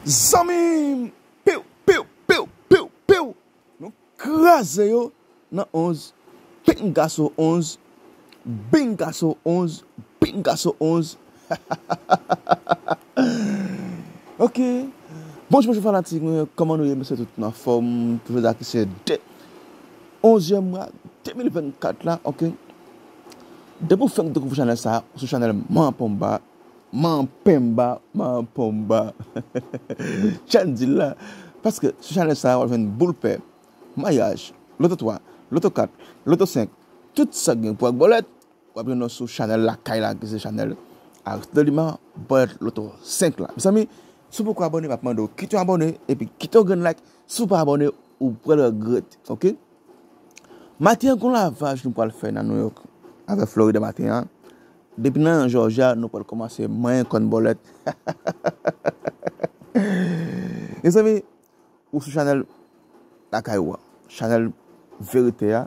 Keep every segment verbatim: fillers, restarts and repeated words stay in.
Zanmi m! Piw, piw, piw, piw, piw! Nou kraze yo nan onz. Pingaso onz. Bingaso onz. Bingaso onz. Ok. Bonjou, bonjou, fanatik mwen. Kòman nou ye, mesye? Tout anfòm? Pou jodi a ki se de, onzyèm mwa de mil vennkat la, ok? Depi w fenk dekouvri chanèl sa a, ou sou chanèl Manponba. Manpenba, Manponba. Jan di l la. Paske sou chanèl sa a, w ap jwenn boul pè, mayaj, loto twa, loto kat, loto senk, tout sa k gen pou ak bòlèt, w ap jwenn yo sou chanèl lakay la, ki se chanèl Aristide Lima, bòlèt loto senk la. Mezanmi, si w poko abòne, m ap mande w kite yon abòne, epi kite yon grenn like. Si w pa abòne, ou pral regrèt, ok? Maten an, gon lavaj nou pral fè nan New York avèk Florida maten an. Depi nan Georgia, nou pral kòmanse manyen kòn bòlèt. Mezanmi, ou sou chanèl lakay ou a, chanèl verite a,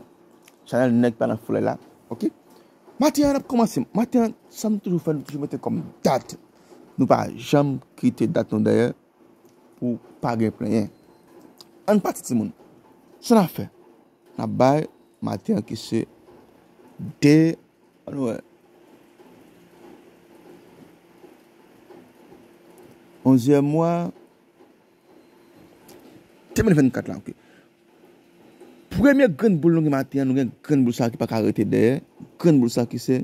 chanèl nèg pa nan flè la, ok? Maten an, n ap kòmanse. Maten an, sa m toujou fè, nou toujou mete kòm dat. Nou pa janm kite dat nou dèyè pou pa gen plenyen. Ann pati, timoun. Sa n ap fè? N ap bay maten an ki se de, ann wè, onzyèm mwa de mil vennkat la, ok. Premye grenn boul nou gen maten an, nou gen grenn boul sa ki pa ka rete dèyè. Grenn boul sa ki se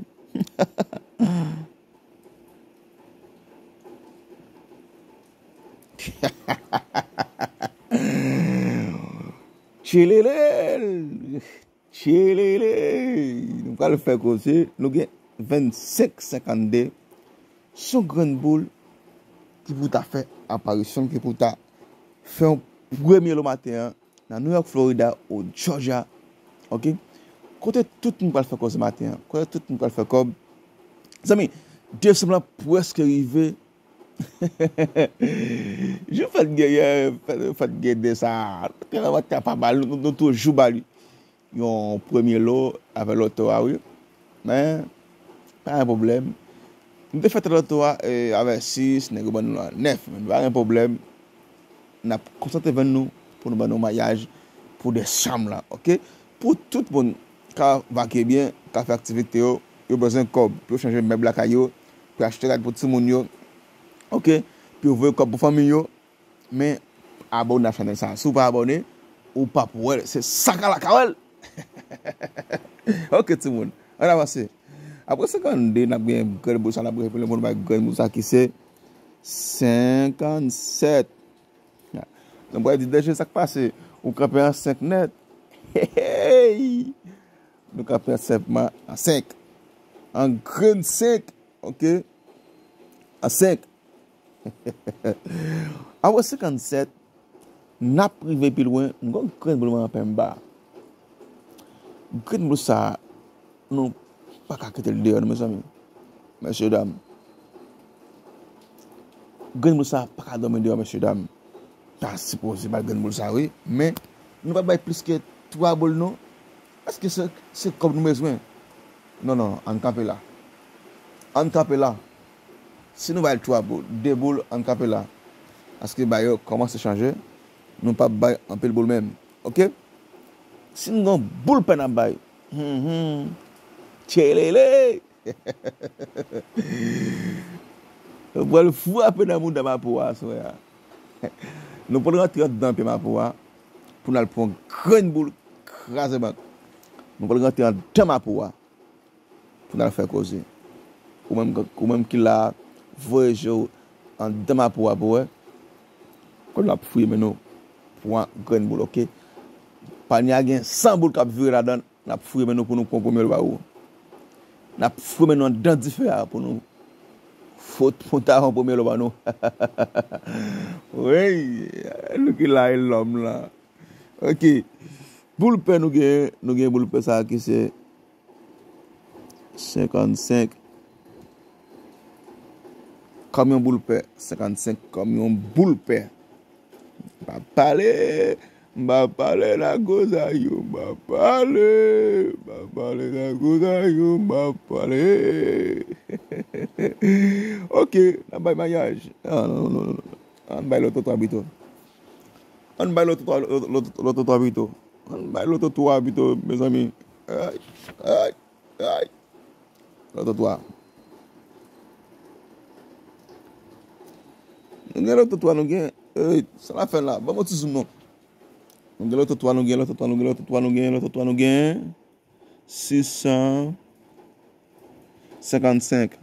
Tchelele! Tchelele! Nou pral fè koze. Nou gen vennsenk senkannde. Se yon grenn boul ki pou ta fè aparisyon, ki pou ta fè yon premye lo maten an nan New York, Florida, ou Georgia. Ok? Kote tout moun pral fè koze maten an. Kote tout moun pral fè kòb. Zanmi, desanm lan prèske rive. Jou fèt gen yè, fèt, fèt gen de sa. Tèlman maten an pa mal, nou, nou, nou toujou ba li yon premye lo avè loto a, wi. Men, pa gen pwoblèm. Nou te fè tèt loto a, e, avè sis, nèg yo ban nou la nèf, men pa gen pwoblèm. N ap konsantre vann nou pou nou ban nou mayaj pou desanm lan, ok? Pou tout moun ka vake byen, ka fè aktivite yo, yo bezwen kòb pou yo chanje mèb lakay yo, pou yo achte rad pou timoun yo, ok? Pou yo voye kòb pou fanmi yo, men abòne a chanèl sa a. Si w pa abòne, ou p ap wè l. Se sa k al la ka wè l. Ok, timoun. Ann avanse. Apre senkannde, n ap gen grenn boul sa, n ap gen pou nou bay grenn boul sa ki se senkannsèt. Nou pral di, Dèje, sa k pase? Ou kanpe an senk nèt. Hey! Nou kanpe an senpman an senk. An grenn senk, ok? An senk. Apre senkannsèt, n ap rive pi lwen, m gon grenn boul mwen an penba. Grenn boul sa, nou pa ka kite l deyò, non, mezanmi. Mesye dam. Grenn boul sa pa ka dòmi deyò, mesye dam. Ta sipoze bay grenn boul sa, wi. Men, nou pa bay plis ke twa boul, non. Èske se, se kòb nou bezwen? Non, non, ann kanpe la. Ann kanpe la. Si nou bay twa boul, de boul, ann kanpe la. Paske bagay yo kòmanse chanje. Nou p ap bay anpil boul menm. Ok? Si nou gen yon boul pè n ap bay. Hmm, hmm. Tchelele! Nou pral frape nan mouda Mapo a aswè a. Nou pral rantre anndan pye Mapo a pou n al pran yon grenn boul kraze bank. Nou pral rantre anndan Mapo a pou n al fè koze. Ou menm, ou menm ki la a, voye je w anndan Mapo a pou wè. Kounye a n ap fouye men nou pran grenn boul, ok? Panye a gen san boul k ap vire ladan l. N ap fouye men nou pou nou pran premye lo ba ou. N ap fouye men nou anndan dife a pou nou fot, pou ta yon premye lo ba nou. Wi, nou ki la e lòm la. Ok. Boul pè nou gen, nou gen boul pè sa ki se senkannsenk. Kòm yon boul pè, senkannsenk kòm yon boul pè. M pa pale, m pa pale nan koze a yo, m pa pale, m pa pale nan koze a yo, m pa pale. Ok, n ap bay mayaj. Ah, non, non, non, non. Ann bay Loto twa pito. Ann bay Loto twa, Loto, Loto, Loto twa pito. Ann bay Loto twa pito, mezanmi. Ay, ay, ay. Loto twa. Nou gen Loto twa, nou gen. Ey, sa la fè la? Ban mwen ti zoom non. Nou gen Loto twa, nou gen Loto twa, nou gen Loto twa, nou gen Loto twa, nou gen sis san senkannsenk.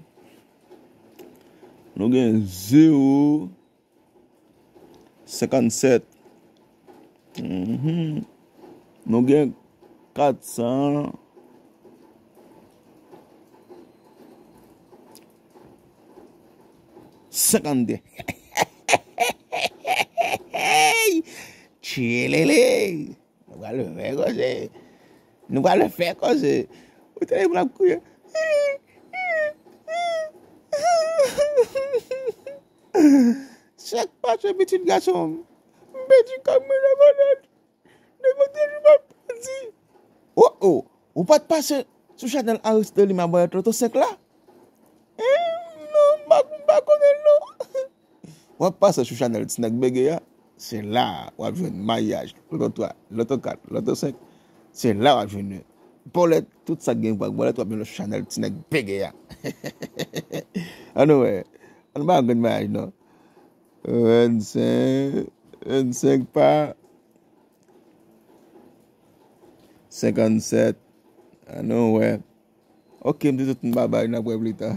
Nou gen zewo senkannsèt. Mhm. Nou gen kat san senkannde. Tchelele! Nou pral fè koze. Nou pral fè koze. Ou tande moun ap kriye. Chak pase pitit gason m, m pèdi kòb mwen nan malad. Nenpòt jou m ap pèdi. Oh, oh, ou pa t pase sou chanèl Aristide Lima Barrette Loto senk la? Eh, non, m pa, m pa konnen l non. W ap pase sou chanèl Ti Nèg Bege a, se la a w ap jwenn maryaj, Loto twa, Loto kat, Loto senk. Se la a w ap jwenn yo. Bòlèt, tout sa k gen pou ak bòlèt, w ap jwenn yo sou chanèl Ti Nèg Bege a. Ann wè. Ann pa grenn maryaj non. Vennsenk, vennsenk pa senkannsèt. Ann wè. Ok, m di tout moun babay, n ap wè pli ta.